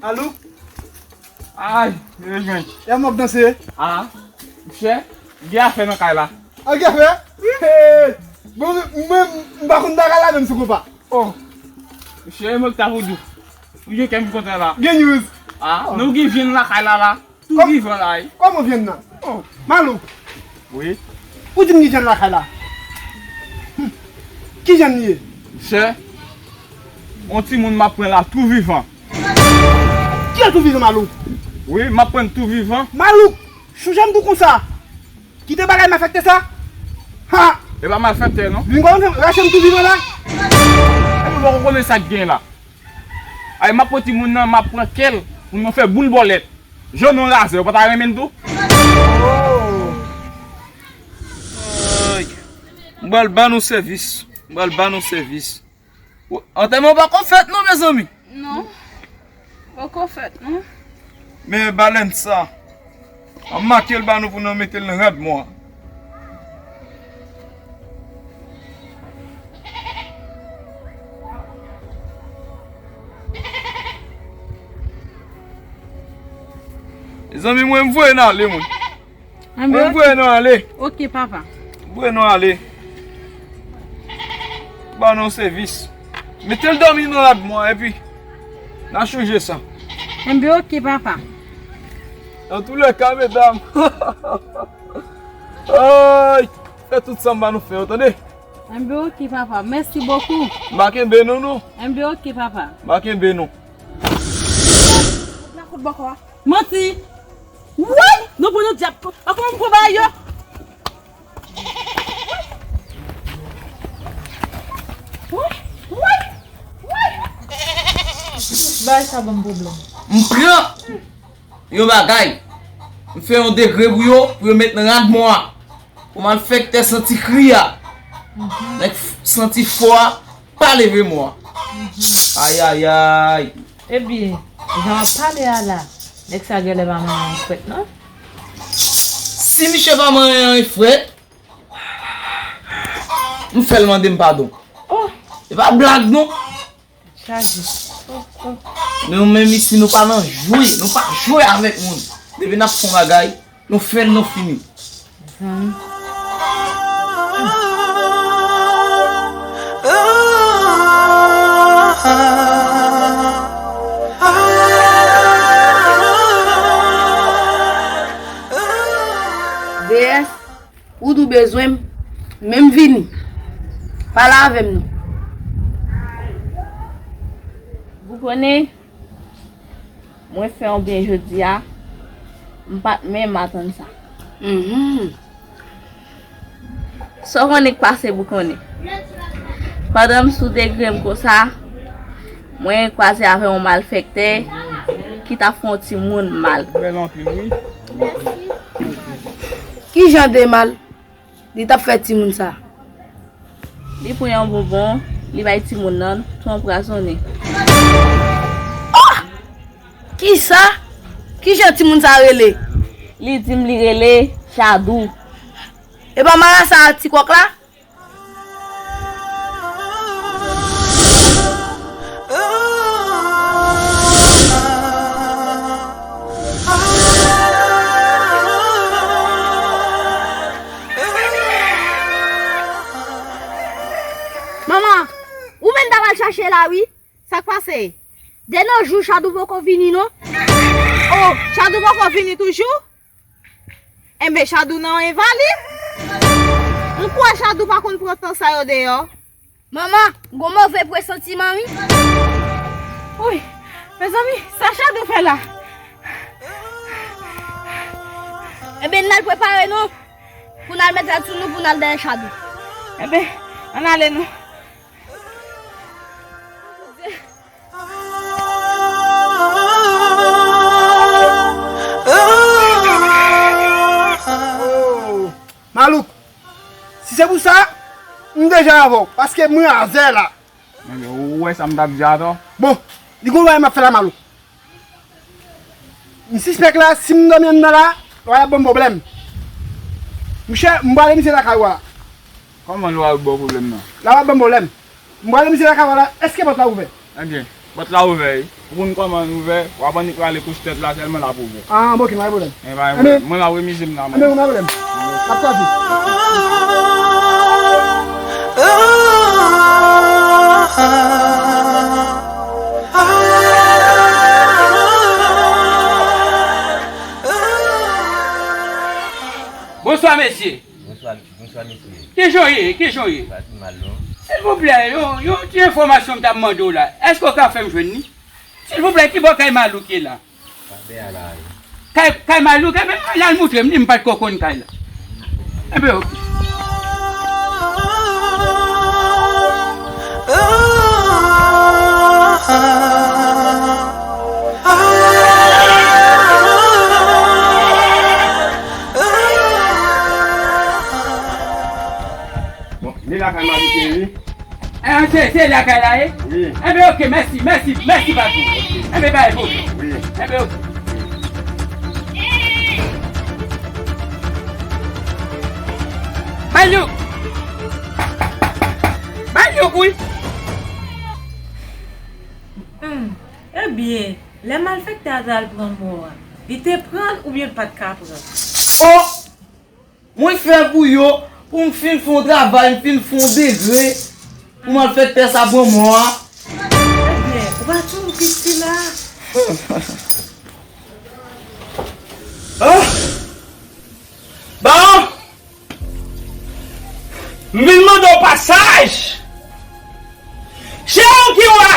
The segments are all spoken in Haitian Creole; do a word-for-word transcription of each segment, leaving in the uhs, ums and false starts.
Malouk. Ay, e jwenn. E a m ap danse. A, monchè, gen afè nan kay la. A, gen afè? Hey! Bon, mwen, m pa konn bagay la menm sou konpa. Oh, monchè, e mwen ki ta pou di w. Ou gen kè m kontan la. Gen news. A, oh, men ou gen vyann lakay la la. Tou vivan la, wi. Kòman vyann nan? Oh. Malouk. Wi. Ou di m gen vyann lakay la. Hmm. Ki vyann li ye? Monchè, yon timoun m ap pran la tou vivan. Ki jan tou vivan, Malouk? Wi, m ap pran tou vivan. Malouk, chonje m tou konsa. Kite bagay malfektè sa. Ha! E pa malfektè, non. Vin kòmanse rache m tou vivan la. Epi ou poko konnen sa k gen la. Ay, m ap pran timoun nan, m ap pran kè l, pou nou fè boul bòlèt. Jan nou razè, ou pa ta renmen l tou? Oh. Ay. M pral ba nou sèvis. M pral ba nou sèvis. Antèman pako fèt non, mezanmi. Non. Poko fèt non. Men balèn sa. An make l ba nou pou nou mete l nan rad mò a. Mezanmi, mwen m voye n ale, mwen. Anben, mwen voye nou ale. Ok, papa. Voye nou ale. Ban nou sèvis. Mete l dòmi nan rad mwen, epi n a chanje sa. Anben, ok, papa. Antoulèka, medam. Ay, fè tout sa m ba nou fè, ou tande? Anben, ok, papa. Mèsi bokou. M pa kenbe nou, non. Anben, ok, papa. M pa kenbe nou. Manti! Woy! Nou pran yon dyab. Pa kòman m pran bagay yo? Woy! Woy! Woy! Bagay sa ban m pwoblèm. M pran yon bagay. M fè yon degre pou yo, pou yo met nan rad mò a. Pou malfektè santi kri a. Nèg f- santi fò a. Pa leve mò a. Ayayay. Ebyen, jan w ap pale a la, nèg sa genlè pa manyen yon frèt non. Si misye pa manyen yon frèt, m fè l mande m padon. Oh. E pa blag non. Chaje. Oh, oh. Nou menm isi, nou pa nan jwe. Nou pa jwe avèk moun. Depi n ap fè yon bagay, nou fè l, nou fini. D S, ou tou bezwen m, men m vini. Pale avè m non. Boukonnen, mwen fè w byen jodi a, m pa t menm atann sa. Mhm. Sa w konnen k pase Boukonnen? Pandan m sou degre m konsa, mwen kwaze avè yon malfektè ki t ap fè yon timoun mal. Bèl anpil, wi. Ki jan de mal? Li t ap fè timoun sa? Li pran yon bonbon, li bay timoun nan, tou anpwazonnen. Oh! Kisa? Kijan timoun sa rele? Li di m li rele Chadou. E pa marasa a ti kòk la? Manman, ou menm t ap al chache la wi. Sa k pase? De no jou Chadou poko vini non. Oh, Chadou poko vini toujou? Enben, Chadou nan envalid. M kwè Chadou pa konn pran tan sa yo deyò. Manman, gon move presantiman wi. Woy, mezanmi, sa Chadou fè la? Enben, n al prepare nou pou n al met rad sou nou pou n al dèyè Chadou. Enben, ann ale non. Oh, Malouk, si se pou sa, m deja avè w, paske m razè la. Enben, ou wè sa m t ap di atò? Bon, li gon bagay m ap fè la, Malouk. M sispèk la, si m dòmi anndan la, lwa y ap ban m pwoblèm. Monchè, m prale misye lakay ou a la. Kòman lwa y ap ba w pwoblèm nan? Lwa y ap ban m pwoblèm. M prale misye lakay ou a la, èske pòt la ouvè? Ebyen, pòt la ouvè, wi. Ou konn kòman nou fè, w ap annik prale kouch tèt la sèlman la pou ou. Ah, bon, ok, pa gen pwoblèm. E pa gen pwoblèm. Mwen la, wi, mize m nan men. Anben, pa gen pwoblèm. N ap kwaze. Bonswa, mesye. Bonswa, bonswa, mesye. Kijan w ye? Kijan w ye? Pa pi mal, non. Silvouplè, yon, yon ti enfòmasyon m t ap mande w la. Èske w ka fè m jwenn li? Silvouplè, ki bò kay Malouk ye la? Kay, kay Malouk, enben, al, al moutre m li, m pa t ko konn kay la. Enben, ok. Bon, li lakay m abite, wi. Eh, se, se lakay la, e? Wi. Enben, ok, mèsi, mèsi, mèsi, patwon. Enben, pa gen pwoblèm. Wi. Enben, ok. Malouk! Malouk, wi! Hmm. Ebyen, lè malfektè a t al pran mò a, li te pran l oubyen l pa t ka pran l? Oh! Mwen fè pou yo, pou m fin fè yon travay, m fin fè yon degre, pou malfektè sa pran mò a. Ebyen, ou pa tchoul Kristina? Ah! Bon! M vin mande w pasaj! Se ou ki wa!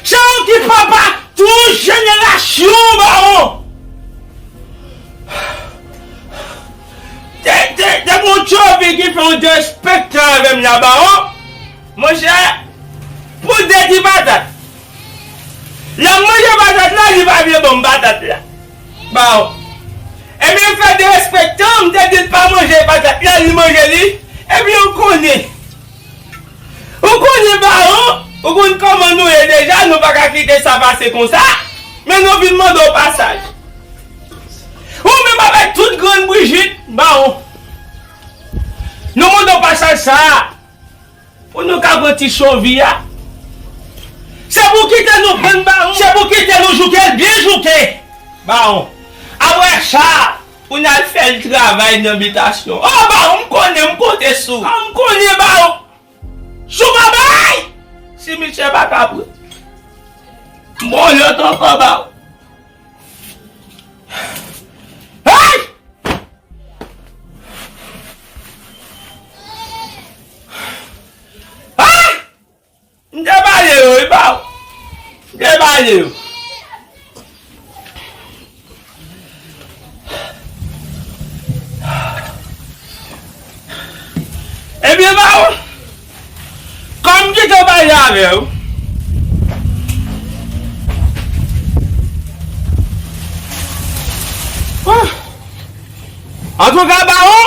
Se ou ki papa tout jenerasyon, bawon! Te, te, te gon tchovi ki fè yon derespektan avè m la, bawon! Monchè, pou de ti patat. Lè m manje patat la, li pa vle ban m patat la. Bawon. Ebyen, fè derespektan, m te di l pa manje patat la, li manje li. Ebyen, ou konnen. Ou konnen, bawon, ou konn kòman nou ye deja, nou pa ka kite sa pase konsa, men nou vin mande w pasaj. Ou menm avèk tout grann Brijit, bawon, nou mande w pasaj sa a, pou nou ka pran ti tchovi a. Se pou kite nou pran, bawon, se pou kite nou jouke l byen jouke, bawon. Apre sa, pou n al fè l travay nan bitasyon. Oh, bawon, m konnen, m konte sou ou. Ah, m konnen, bawon. Si w pa bay, si misye pa ka pran, m ba w lòt ankò, bawon. Hey! Ah! M te pale yo, wi, bawon. M te pale yo. Ebyen, bawon, kòm m gentan pale avè w. Ah! Antouka, bawon,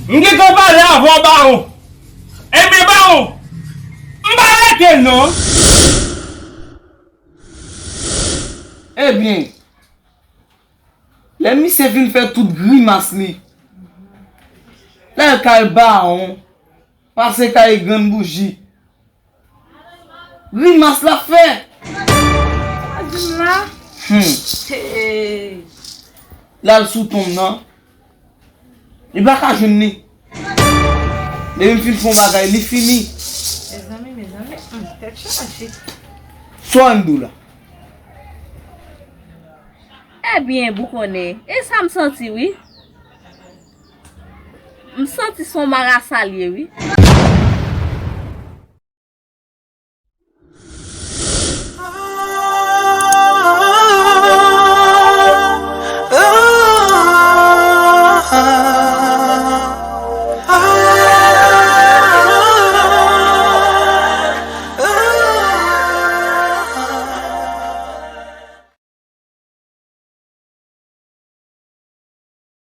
m gentan pale avè w, bawon. Ebyen, bawon, m pa rete, non. Ebyen, lè misye fin fè tout grimas li, lè l kay bawon, pase kay grann bouji, grimas l ap fè. Sa di m la? Hmm. Hey. L al sou tonm nan. Li pa ka jwenn li. Depi m fin fè yon bagay, li fini. Mezanmi, mezanmi, hmm, tèt chaje. Sa w di la? Ebyen, boukonnen, e sa m santi, wi. M santi se yon marasa l ye, wi.